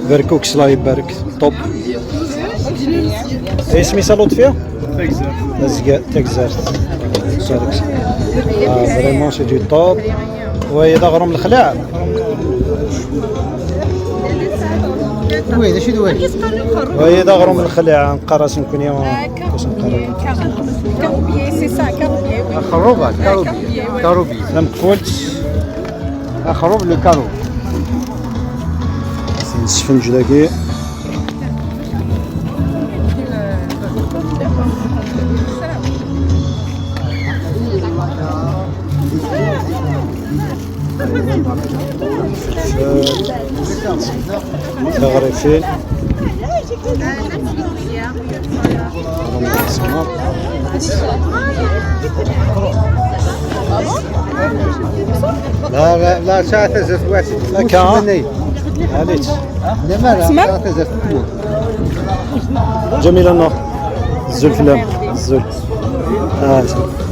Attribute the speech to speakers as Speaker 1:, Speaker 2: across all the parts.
Speaker 1: بركوكس الله يبارك top. اسمي لطفيه؟ تكزارت بارك. Vraiment c'est du top. وهي غرم الخلاع.
Speaker 2: وين شي دوالي؟
Speaker 1: وهي غرم الخلاع نقرا نكون يوم كاش نقرا.
Speaker 3: Caroubier, c'est ça, caroubier, oui.
Speaker 2: خروبة caroubier caroubier.
Speaker 1: لم قلت
Speaker 2: خروب le caroube.
Speaker 1: السفنج داكي. تغريفين.
Speaker 2: لا لا لا ساعة تزرت واحد.
Speaker 1: هكا عليت.
Speaker 2: لا ما لا تزرت.
Speaker 1: جميلة النور الزول فلام الزول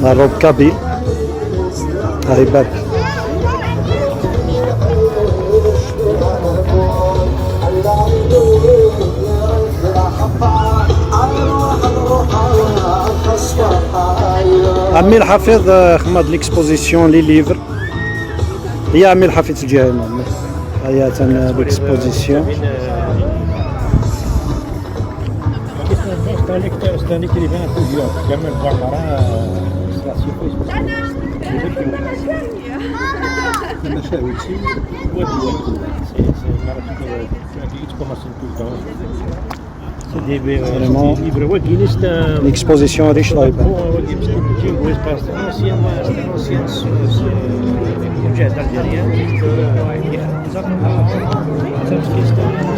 Speaker 1: الروب كابيل الله يبارك. عمي الحفيظ خمد l'exposition les livres هي عمي الحفيظ الجهة هي تن l'exposition.
Speaker 4: C'est un écrivain enthousiaste, Kamel Barbara,
Speaker 1: Vraiment. L'exposition riche الله يبارك.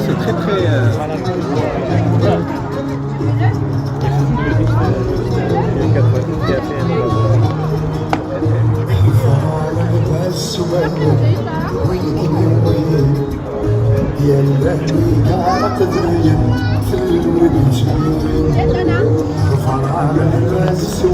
Speaker 2: C'est très très
Speaker 5: يا اللي قاعد في الورد.